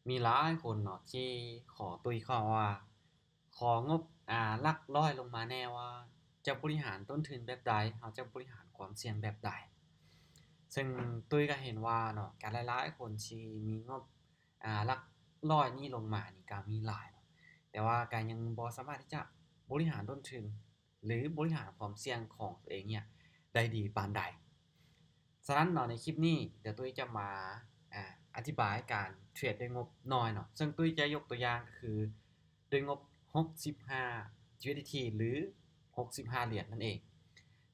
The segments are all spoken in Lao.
ມີຫຼາຍຄົນເນາະທີ່ຂໍຕຸ້ຍເຂົ້າວ່າ ຂໍງົບ ອາ ຫຼັກຮ້ອຍລົງມາແດ່ວ່າ ຈະບໍລິຫານຕົ້ນທຶນແບບໃດ, ເຮົາຈະບໍລິຫານຄວາມສ່ຽງແບບໃດ. ເຊິ່ງຕຸ້ຍກໍເຫັນວ່າເນາະ ກະຫຼາຍໆຄົນທີ່ມີງົບ ອາ ຫຼັກຮ້ອຍນີ້ລົງມານີ້ກໍມີຫຼາຍເນາະ ແຕ່ວ່າກໍຍັງບໍ່ສາມາດທີ່ຈະບໍລິຫານຕົ້ນທຶນ ຫຼື ບໍລິຫານຄວາມສ່ຽງຂອງຕົວເອງເນຍໄດ້ດີປານໃດ. ສະນັ້ນເນາະ ໃນຄລິບນີ້ດຽວຕຸ້ຍຈະມາ ອາ ອະທິບາຍການເທຣດດ້ວຍງົບນ້ອຍເນາະ ເຊິ່ງຕຸ້ຍຈະຍົກຕົວຢ່າງກໍຄືດ້ວຍງົບຫົກສິບຫ້າ USDT ຫຼື ຫົກສິບຫ້າຫຼຽນນັ້ນເອງ.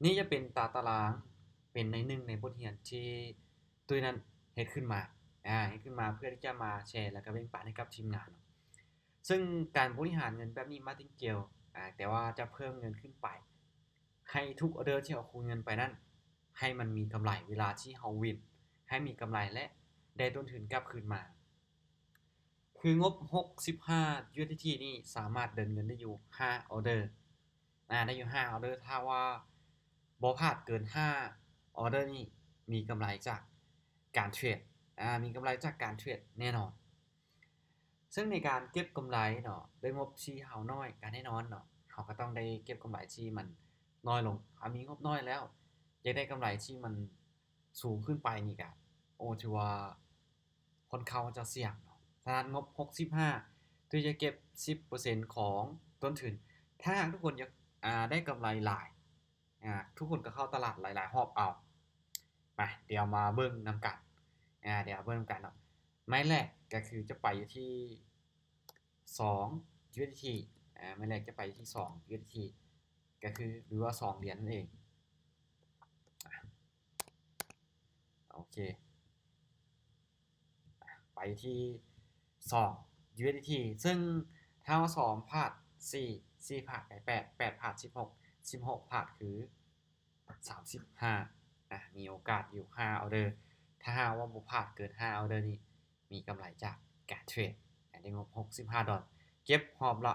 ນີ້ຈະເປັນຕາຕະລາງ ເປັນໃນໜຶ່ງໃນບົດຮຽນທີ່ ຕຸ້ຍນັ້ນເຮັດຂຶ້ນມາ ອາ ເຮັດຂຶ້ນມາເພື່ອທີ່ຈະມາແຊ ແລ້ວກໍແບ່ງປັນໃຫ້ກັບທີມງານເນາະ. ເຊິ່ງການບໍລິຫານເງິນແບບນີ້ມາຕິງກຽວ ອາ ແຕ່ວ່າຈະເພີ່ມເງິນຂຶ້ນໄປ ໃຫ້ທຸກອອເດີທີ່ເຮົາຄູນເງິນໄປນັ້ນ ໃຫ້ມັນມີກຳໄລເວລາທີ່ເຮົາວິນ ໃຫ້ມີກຳໄລ ແລະ ໄດ້ຕົ້ນທຶນກັບຄືນມາ. ຄືງົບຫົກສິບຫ້າ USDT ນີ້ສາມາດເດີນເງິນໄດ້ຢູ່ຫ້າອອເດີ ອາ ໄດ້ຢູ່ຫ້າອອເດີ ຖ້າວ່າບໍ່ພາດເກີນຫ້າອອເດີນີ້ ມີກຳໄລຈາກການເທຣດ ອາ ມີກຳໄລຈາກການເທຣດແນ່ນອນ. ເຊິ່ງໃນການເກັບກຳໄລເນາະ ດ້ວຍງົບທີ່ເຮົານ້ອຍ ກໍແນ່ນອນເນາະ ເຮົາກໍຕ້ອງໄດ້ເກັບກຳໄລທີ່ມັນນ້ອຍລົງ. ເຮົາມີງົບນ້ອຍແລ້ວ ຢາກໄດ້ກຳໄລທີ່ມັນສູງຂຶ້ນໄປນີ້ກະ ໂອ້ ຖືວ່າຄ່ອນຂ້າງຈະສ່ຽງເນາະ. ສະນັ້ນງົບຫົກສິບຫ້າ ຕຸ້ຍຈະເກັບສິບເປີເຊັນຂອງຕົ້ນທຶນ. ຖ້າຫາກທຸກຄົນຢາກ ອາ ໄດ້ກຳໄລຫຼາຍ ອາ ທຸກຄົນກໍເຂົ້າຕະຫຼາດຫຼາຍໆຮອບເອົາ. ໄປ ດຽວມາເບິ່ງນຳກັນ ອາ ດຽວເບິ່ງນຳກັນເນາະ. ໄມ້ແລກກໍຄືຈະໄປຢູ່ທີ່ສອງ USDT ອາ ໄມ້ແລກຈະໄປຢູ່ທີ່ສອງ USDT ກໍຄື ຫຼືວ່າສອງຫຼຽນນັ້ນເອງ. ໂອເຄ ໄປທີ່ສອງ USDT ເຊິ່ງຖ້າວ່າສອງພາດ ສີ່ ສີ່ພາດໄປ ແປດ ແປດພາດ ສິບຫົກ ສິບຫົກພາດຄື ສາມສິບຫ້າ ອາ ມີໂອກາດຢູ່ຫ້າອອເດີ. ຖ້າຫາກວ່າບໍ່ພາດເກີນຫ້າອອເດີນີ້ ມີກຳໄລຈາກການເທຣດ ອາ ໄດ້ງົບຫົກສິບຫ້າດອນ ເກັບຮອບລະ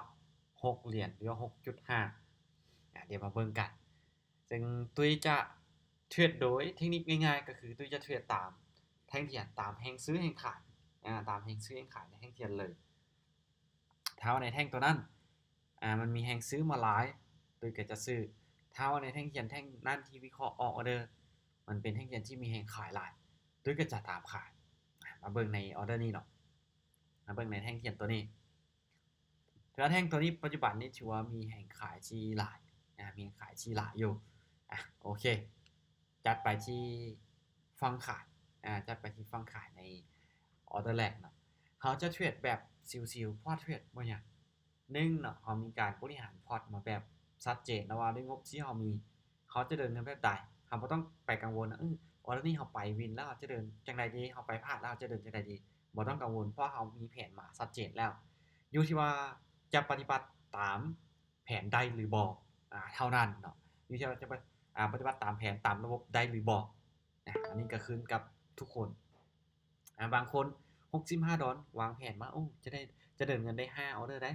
ຫົກຫຼຽນ ຫຼືວ່າຫົກຈຸດຫ້າ ອາ ດຽວມາເບິ່ງກັນ. ເຊິ່ງຕຸ້ຍຈະເທຣດໂດຍເທັກນິກງ່າຍໆ ກໍຄືຕຸ້ຍຈະເທຣດຕາມແທ່ງທຽນ ຕາມແຮງຊື້ແຮງຂາຍ ອາ ຕາມແຮງຊື້ແຮງຂາຍໃນແທ່ງທຽນເລີຍ. ຖ້າວ່າໃນແທ່ງຕົວນັ້ນ ອາ ມັນມີແຮງຊື້ມາຫຼາຍ ຕຸ້ຍກໍຈະຊື້. ຖ້າວ່າໃນແທ່ງທຽນແທ່ງນັ້ນທີ່ວິເຄາະອອກອອເດີ ມັນເປັນແທ່ງທຽນທີ່ມີແຮງຂາຍຫຼາຍ ຕຸ້ຍກໍຈະຕາມຂາຍ. ອາ ມາເບິ່ງໃນອອເດີນີ້ເນາະ ມາເບິ່ງໃນແທ່ງທຽນຕົວນີ້. ຖືວ່າແທ່ງຕົວນີ້ປັດຈຸບັນນີ້ຖືວ່າມີແຮງຂາຍທີ່ຫຼາຍ ອາ ມີແຮງຂາຍທີ່ຫຼາຍຢູ່. ອາ ໂອເຄ ຈັດໄປທີ່ຝັ່ງຂາຍ ອາ ຈັດໄປທີ່ຝັ່ງຂາຍໃນອອເດີແລກເນາະ. ເຮົາຈະເທຣດແບບຊິວໆ ພອດເທຣດບໍ່ຫຍັງ. ໜຶ່ງເນາະ ເຮົາມີການບໍລິຫານພອດມາແບບຊັດເຈນແລ້ວວ່າດ້ວຍງົບທີ່ເຮົາມີ ເຮົາຈະເດີນເງິນແບບໃດ ເຮົາບໍ່ຕ້ອງໄປກັງວົນວ່າ ເອີ ອອເດີນີ້ເຮົາໄປວິນແລ້ວເຮົາຈະເດີນຈັ່ງໃດດີ ເຮົາໄປພາດແລ້ວເຮົາຈະເດີນຈັ່ງໃດດີ ບໍ່ຕ້ອງກັງວົນ ເພາະເຮົາມີແຜນມາຊັດເຈນແລ້ວ. ຢູ່ທີ່ວ່າຈະປະຕິບັດຕາມແຜນໄດ້ຫຼືບໍ່ ອາ ເທົ່ານັ້ນເນາະ ຢູ່ທີ່ວ່າຈະປະ ອາ ປະຕິບັດຕາມແຜນຕາມລະບົບໄດ້ຫຼືບໍ່. ອາ ອັນນີ້ກໍຂຶ້ນກັບທຸກຄົນ. ອາ ບາງຄົນຫົກສິບຫ້າດອນ ວາງແຜນມາ ໂອ້ ຈະໄດ້ ຈະເດີນເງິນໄດ້ຫ້າອອເດີໄດ໋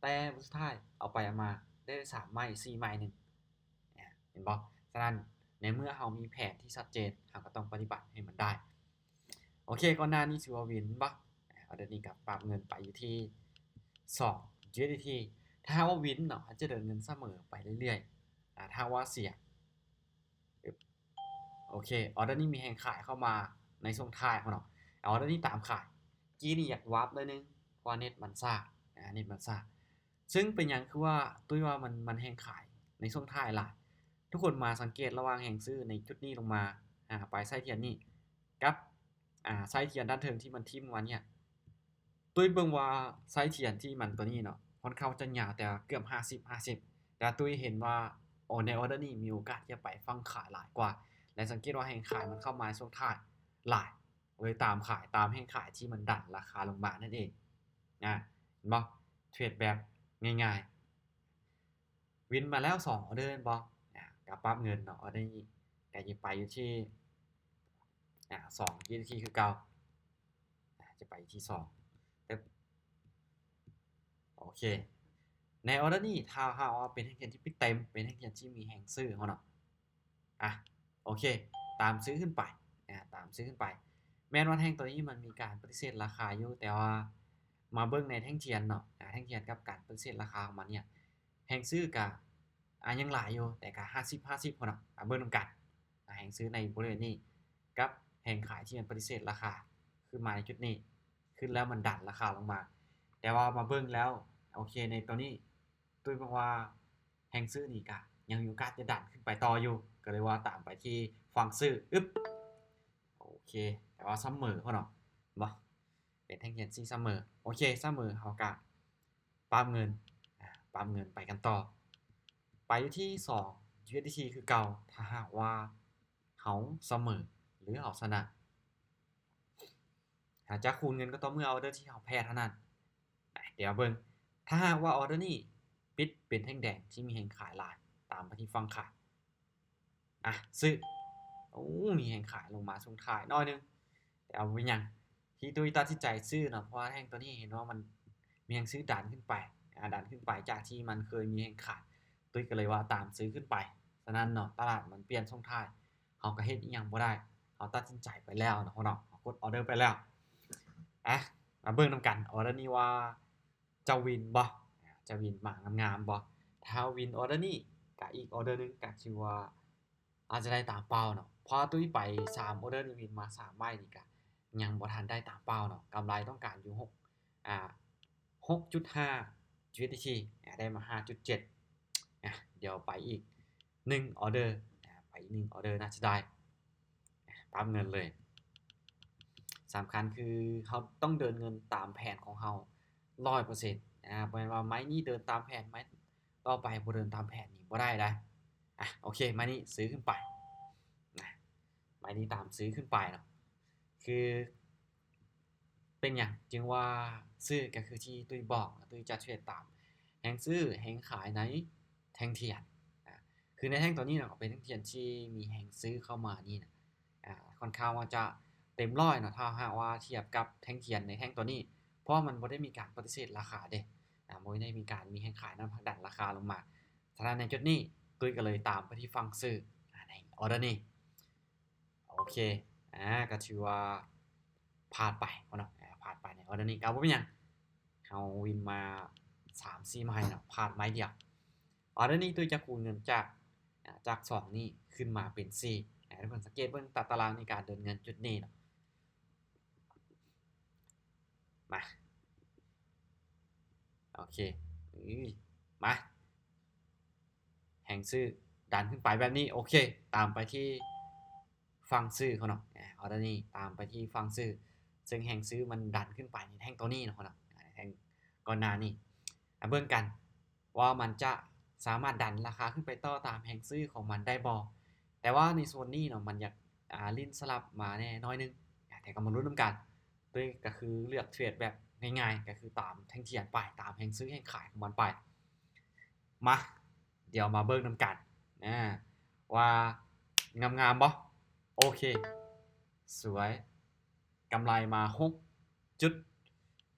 ແຕ່ສຸດທ້າຍເອົາໄປເອົາມາໄດ້ສາມໄມ້ ສີ່ໄມ້ໜຶ່ງ ອາ ເຫັນບໍ່? ສະນັ້ນໃນເມື່ອເຮົາມີແຜນທີ່ຊັດເຈນ ເຮົາກໍຕ້ອງປະຕິບັດໃຫ້ມັນໄດ້. ໂອເຄ ກ່ອນໜ້ານີ້ຖືວ່າວິນບໍ່? ອາ ອອເດີນີ້ກໍປັບເງິນໄປຢູ່ທີ່ສອງ USDT. ຖ້າຫາກວ່າວິນເນາະ ເຮົາຈະເດີນເງິນສະເໝີໄປເລື້ອຍໆ. ອາ ຖ້າຫາກວ່າເສຍ ໂອເຄ ອອເດີນີ້ມີແຮງຂາຍເຂົ້າມາໃນຊ່ວງທ້າຍເຮົາເນາະ ອາ ອອເດີນີ້ຕາມຂາຍ. ກີ້ນີ້ຢາກວາບໜ້ອຍໜຶ່ງ ເພາະວ່າເນັດມັນຊ້າ ອາ ເນັດມັນຊ້າ. ເຊິ່ງເປັນຫຍັງຄືວ່າ ຕຸ້ຍວ່າມັນ ມັນແຮງຂາຍໃນຊ່ວງທ້າຍຫຼາຍ? ທຸກຄົນມາສັງເກດລະຫວ່າງແຮງຊື້ໃນຈຸດນີ້ລົງມາ ອາ ປາຍໄສ້ທຽນນີ້ ກັບ ອາ ໄສ້ທຽນດ້ານເທິງທີ່ມັນຖິ້ມມາເນຍ ຕຸ້ຍເບິ່ງວ່າໄສ້ທຽນທີ່ມັນຕົວນີ້ເນາະ ຂ້ອນຂ້າງຈະຍາວແຕ່ເກືອບຫ້າສິບ ຫ້າສິບ ແຕ່ຕຸ້ຍເຫັນວ່າ ໂອ ໃນອອເດີນີ້ມີໂອກາດທີ່ຈະໄປຝັ່ງຂາຍຫຼາຍກວ່າ ແລະ ສັງເກດວ່າແຮງຂາຍມັນເຂົ້າມາໃນຊ່ວງທ້າຍຫຼາຍ ເລີຍຕາມຂາຍ ຕາມແຮງຂາຍທີ່ມັນດັນລາຄາລົງມານັ້ນເອງ ອາ ເຫັນບໍ່? ເທຣດແບບງ່າຍໆ ວິນມາແລ້ວສອງອອເດີແມ່ນບໍ່? ອາ ກໍປັບເງິນເນາະ ອອເດີນີ້ກໍຈະໄປຢູ່ທີ່ ອາ ສອງ USDT ຄືເກົ່າ ອາ ຈະໄປທີ່ສອງ ແຕ່ ໂອເຄ ໃນອອເດີນີ້ ຖ້າຫາກວ່າເປັນແທ່ງທຽນທີ່ເຕັມ ເປັນແທ່ງທຽນທີ່ມີແຮງຊື້ເຮົາເນາະ ອາ ໂອເຄ ຕາມຊື້ຂຶ້ນໄປ ອາ ຕາມຊື້ຂຶ້ນໄປ. ແມ່ນວ່າແທ່ງໂຕນີ້ມັນມີການປະຕິເສດລາຄາຢູ່, ແຕ່ວ່າມາເບິ່ງໃນແທ່ງທຽນເນາະ, ອາ ແທ່ງທຽນກັບການປະຕິເສດລາຄາຂອງມັນເນຍ ແຮງຊື້ກະ ອາ ຍັງຫຼາຍຢູ່, ແຕ່ກະຫ້າສິບຫ້າສິບພຸ້ນເນາະ. ອາ ເບິ່ງນຳກັນ ອາ ແຮງຊື້ໃນບໍລິເວນນີ້ ກັບແຮງຂາຍທີ່ມັນປະຕິເສດລາຄາ ຂຶ້ນມາໃນຈຸດນີ້, ຂຶ້ນແລ້ວມັນດັນລາຄາລົງມາ. ແຕ່ວ່າມາເບິ່ງແລ້ວ ໂອເຄ ໃນຕອນນີ້ ຕຸ້ຍເບິ່ງວ່າແຮງຊື້ນີ້ກະຍັງມີໂອກາດຈະດັນຂຶ້ນໄປຕໍ່ຢູ່, ກໍເລີຍວ່າຕາມໄປທີ່ຝັ່ງຊື້. ອຶບ ໂອເຄ ແຕ່ວ່າສະເໝີພຸ້ນເນາະ, ເຫັນບໍ່? ເປັນແທ່ງທຽນສີສະເໝີ. ໂອເຄ ສະເໝີ ເຮົາກະປັບເງິນ ອາ ປັບເງິນໄປກັນຕໍ່, ໄປຢູ່ທີ່ສອງ USDT ຄືເກົ່າ. ຖ້າຫາກວ່າເຮົາສະເໝີ ຫຼື ເຮົາຊະນະ ເຮົາຈະຄູນເງິນກໍຕໍ່ເມື່ອອອເດີທີ່ເຮົາແພ້ເທົ່ານັ້ນ. ດຽວເບິ່ງ ຖ້າຫາກວ່າອອເດີນີ້ປິດເປັນແທ່ງແດງທີ່ມີແຮງຂາຍຫຼາຍ, ຕາມໄປທີ່ຝັ່ງຂາຍ ອາ ຊື້. ໂອ້ ມີແຮງຂາຍລົງມາຊ່ວງທ້າຍໜ້ອຍໜຶ່ງ, ແຕ່ບໍ່ເປັນຫຍັງ ທີ່ຕຸ້ຍຕັດສິນໃຈຊື້ເນາະ, ເພາະວ່າແທ່ງໂຕນີ້ເຫັນວ່າມັນມີແຮງຊື້ດັນຂຶ້ນໄປ ອາ ດັນຂຶ້ນໄປຈາກທີ່ມັນເຄີຍມີແຮງຂາຍ, ຕຸ້ຍກໍເລີຍວ່າຕາມຊື້ຂຶ້ນໄປ. ສະນັ້ນເນາະ ຕະຫຼາດມັນປ່ຽນຊ່ວງທ້າຍ ເຮົາກໍເຮັດອີ່ຫຍັງບໍ່ໄດ້, ເຮົາຕັດສິນໃຈໄປແລ້ວເນາະ ເຮົາກົດອອເດີໄປແລ້ວ. ອາ ມາເບິ່ງນຳກັນ ອອເດີນີ້ວ່າຈະວິນບໍ່ ຈະວິນມາງາມໆບໍ່? ຖ້າວິນອອເດີນີ້ ກະອີກອອເດີໜຶ່ງ ກະຖືວ່າອາດຈະໄດ້ຕາມເປົ້າເນາະ, ເພາະວ່າຕຸ້ຍໄປສາມອອເດີນີ້ ວິນມາສາມໄມ້ນີ້ ກະຍັງບໍ່ທັນໄດ້ຕາມເປົ້າເນາະ. ກຳໄລຕ້ອງການຢູ່ຫົກ ອາ ຫົກຈຸດຫ້າ USDT ອາ ໄດ້ມາຫ້າຈຸດເຈັດ. ອາ ດຽວໄປອີກໜຶ່ງອອເດີ ອາ ໄປອີກໜຶ່ງອອເດີ ໜ້າເສຍດາຍ. ອາ ປັບເງິນເລີຍ. ສຳຄັນຄືເຮົາຕ້ອງເດີນເງິນຕາມແຜນຂອງເຮົາຮ້ອຍເປີເຊັນ. ອາ ບໍ່ແມ່ນວ່າໄມ້ນີ້ເດີນຕາມແຜນ ໄມ້ຕໍ່ໄປບໍ່ເດີນຕາມແຜນນີ້ບໍ່ໄດ້ນະ. ອາ ໂອເຄ ໄມ້ນີ້ຊື້ຂຶ້ນໄປນະ, ໄມ້ນີ້ຕາມຊື້ຂຶ້ນໄປເນາະ. ຄື ເປັນຫຍັງຈຶ່ງວ່າຊື້? ກໍຄືທີ່ຕຸ້ຍບອກ ຕຸ້ຍຈະເທຣດຕາມແຮງຊື້ແຮງຂາຍໃນແທ່ງທຽນ. ອາ ຄືໃນແທ່ງຕົວນີ້ເນາະ ກໍເປັນແທ່ງທຽນທີ່ມີແຮງຊື້ເຂົ້າມານີ້ນະ ອາ ຂ້ອນຂ້າງວ່າຈະເຕັມຮ້ອຍເນາະ ຖ້າຫາກວ່າທຽບກັບແທ່ງທຽນໃນແທ່ງຕົວນີ້, ເພາະມັນບໍ່ໄດ້ມີການປະຕິເສດລາຄາເດ້ ອາ ບໍ່ໄດ້ມີການມີແຮງຂາຍນຳຜັກດັນລາຄາລົງມາ. ສະນັ້ນໃນຈຸດນີ້ ຕຸ້ຍກໍເລີຍຕາມໄປທີ່ຝັ່ງຊື້ ອາ ໃນອອເດີນີ້. ໂອເຄ ອາ ກໍຖືວ່າພາດໄປເນາະ ອາ ພາດໄປໃນອອເດີນີ້ກໍບໍ່ເປັນຫຍັງ, ເຮົາວິນມາສາມສີ່ໄມ້ເນາະ ພາດໄມ້ດຽວ. ອອເດີນີ້ຕຸ້ຍຈະຄູນເງິນຈາກ ອາ ຈາກສອງນີ້ຂຶ້ນມາເປັນສີ່. ອາ ທຸກຄົນສັງເກດເບິ່ງຕາຕະລາງໃນການເດີນເງິນຈຸດນີ້ເນາະ. ມາ ໂອເຄ ມາ ແຮງຊື້ດັນຂຶ້ນໄປແບບນີ້. ໂອເຄ ຕາມໄປທີ່ຝັ່ງຊື້ເຂົາເນາະ ອາ ອອເດີນີ້ຕາມໄປທີ່ຝັ່ງຊື້ ເຊິ່ງແຮງຊື້ມັນດັນຂຶ້ນໄປໃນແທ່ງໂຕນີ້ເນາະ ເນາະ ອາ ແທ່ງກ່ອນໜ້ານີ້. ອາ ເບິ່ງກັນວ່າມັນຈະສາມາດດັນລາຄາຂຶ້ນໄປຕໍ່ຕາມແຮງຊື້ຂອງມັນໄດ້ບໍ່? ແຕ່ວ່າໃນໂຊນນີ້ເນາະ ມັນຢາກ ອາ ຫຼິ້ນສະຫຼັບມາແດ່ໜ້ອຍໜຶ່ງ ອາ ແຕ່ກໍມາລຸ້ນນຳກັນ. ໂດຍກໍຄືເລືອກເທຣດແບບງ່າຍໆ ກໍຄືຕາມແທ່ງທຽນໄປ ຕາມແຮງຊື້ແຮງຂາຍຂອງມັນໄປ. ມາ ດຽວມາເບິ່ງນຳກັນ ອາ ວ່າງາມໆບໍ່? ໂອເຄ ສວຍ ກຳໄລມາຫົກຈຸດ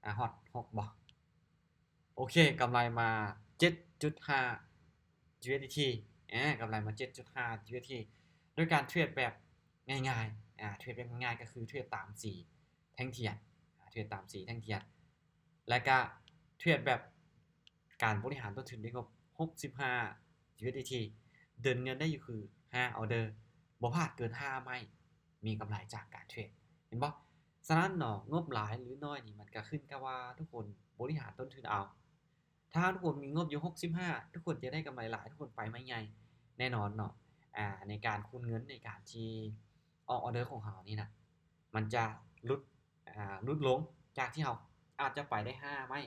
ອາ ຮອດຫົກບໍ່? ໂອເຄ ກຳໄລມາເຈັດຈຸດຫ້າ USDT ອາ ກຳໄລມາເຈັດຈຸດຫ້າ USDT ໂດຍການເທຣດແບບງ່າຍໆ ອາ ເທຣດແບບງ່າຍໆ ກໍຄືເທຣດຕາມສີແທ່ງທຽນ ອາ ເທຣດຕາມສີແທ່ງທຽນ ແລະກະເທຣດແບບການບໍລິຫານຕົ້ນທຶນດ້ວຍງົບຫົກສິບຫ້າ USDT ເດີນເງິນໄດ້ຢູ່ຄືຫ້າອອເດີ ບໍ່ພາດເກີນຫ້າໄມ້ ມີກຳໄລຈາກການເທຣດ ເຫັນບໍ່? ສະນັ້ນເນາະ ງົບຫຼາຍຫຼືໜ້ອຍນີ້ ມັນກະຂຶ້ນກັບວ່າທຸກຄົນບໍລິຫານຕົ້ນທຶນເອົາ. ຖ້າທຸກຄົນມີງົບຢູ່ຫົກສິບຫ້າ ທຸກຄົນຈະໄດ້ກຳໄລຫຼາຍ ທຸກຄົນໄປໄມ້ໃຫຍ່ແນ່ນອນເນາະ. ອາ ໃນການຄູນເງິນ ໃນການທີ່ອອກອອເດີຂອງເຮົານີ້ນະ ມັນຈະຫຼຸດ ອາ ຫຼຸດລົງ ຈາກທີ່ເຮົາອາດຈະໄປໄດ້ຫ້າໄມ້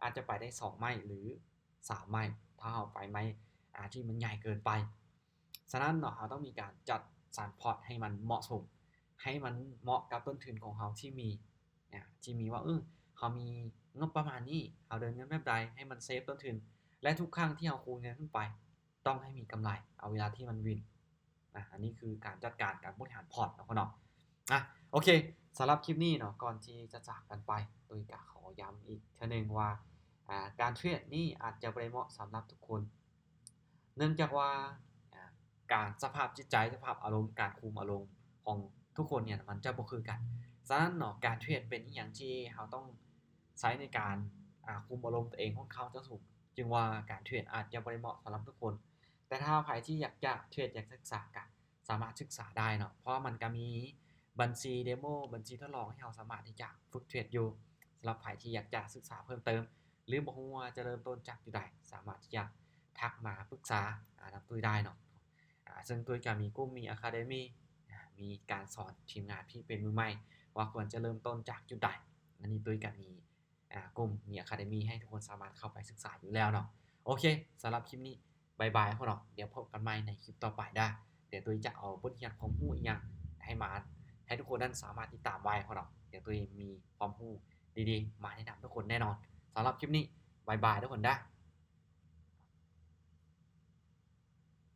ອາດຈະໄປໄດ້ສອງໄມ້ ຫຼື ສາມໄມ້ ຖ້າເຮົາໄປໄມ້ ອາ ທີ່ມັນໃຫຍ່ເກີນໄປ. ສະນັ້ນເນາະ ເຮົາຕ້ອງມີການຈັດສັນພອດໃຫ້ມັນເໝາະສົມ ໃຫ້ມັນເໝາະກັບຕົ້ນທຶນຂອງເຮົາທີ່ມີ ນະ ທີ່ມີວ່າ ເອີ ເຮົາມີງົບປະມານນີ້ ເຮົາເດີນເງິນແບບໃດໃຫ້ມັນເຊຟຕົ້ນທຶນ ແລະ ທຸກຄັ້ງທີ່ເຮົາຄູນເງິນຂຶ້ນໄປ ຕ້ອງໃຫ້ມີກຳໄລ ເອົາເວລາທີ່ມັນວິນ ນະ ອັນນີ້ຄືການຈັດການການບໍລິຫານພອດເນາະ ເນາະ. ອາ ໂອເຄ ສຳລັບຄລິບນີ້ເນາະ ກ່ອນທີ່ຈະຈາກກັນໄປ ຕຸ້ຍກະຂໍຢ້ຳອີກເທື່ອໜຶ່ງວ່າ ອາ ການເທຣດນີ້ອາດຈະບໍ່ໄດ້ເໝາະສຳລັບທຸກຄົນ ເນື່ອງຈາກວ່າ ອາ ການສະພາບຈິດໃຈ ສະພາບອາລົມ ການຄຸມອາລົມຂອງທຸກຄົນເນຍ ມັນຈະບໍ່ຄືກັນ. ສະນັ້ນເນາະ ການເທຣດເປັນອີ່ຫຍັງທີ່ເຮົາຕ້ອງໃຊ້ໃນການ ອາ ຄຸມອາລົມຕົວເອງຄ່ອນຂ້າງຈະສູງ ຈຶ່ງວ່າການເທຣດອາດຈະບໍ່ໄດ້ເໝາະສຳລັບທຸກຄົນ. ແຕ່ຖ້າໃຜທີ່ຢາກຈະເທຣດ ຢາກສຶກສາ ກະສາມາດສຶກສາໄດ້ເນາະ ເພາະວ່າມັນກະມີບັນຊີເດໂມ ບັນຊີທົດລອງ ໃຫ້ເຮົາສາມາດທີ່ຈະຝຶກເທຣດຢູ່. ສຳລັບໃຜທີ່ຢາກຈະສຶກສາເພີ່ມເຕີມ ຫຼື ບໍ່ຮູ້ວ່າຈະເລີ່ມຕົ້ນຈາກຈຸດໃດ ສາມາດທີ່ຈະທັກມາປຶກສາ ອາ ນຳຕຸ້ຍໄດ້ເນາະ. ອາ ເຊິ່ງຕຸ້ຍກະມີກຸ່ມ ມີ Academy ອາ ມີການສອນທີມງານທີ່ເປັນມືໃໝ່ ວ່າຄວນຈະເລີ່ມຕົ້ນຈາກຈຸດໃດ. ອັນນີ້ຕຸ້ຍກະມີ ອາ ກຸ່ມ ມີ Academy ໃຫ້ທຸກຄົນສາມາດເຂົ້າໄປສຶກສາຢູ່ແລ້ວເນາະ. ໂອເຄ ສຳລັບຄລິບນີ້ ບາຍບາຍພວກເນາະ ດຽວພົບກັນໃໝ່ໃນຄລິບຕໍ່ໄປເດີ. ດຽວຕຸ້ຍຈະເອົາບົດຮຽນຄວາມຮູ້ອີ່ຫຍັງໃຫ້ມາ ໃຫ້ທຸກຄົນນັ້ນສາມາດຕິດຕາມໄວ້ພວກເນາະ. ດຽວຕຸ້ຍມີຄວາມຮູ້ດີໆມາແນະນຳທຸກຄົນແນ່ນອນ. ສຳລັບຄລິບນີ້ ບາຍບາຍທຸກຄົນເດີ.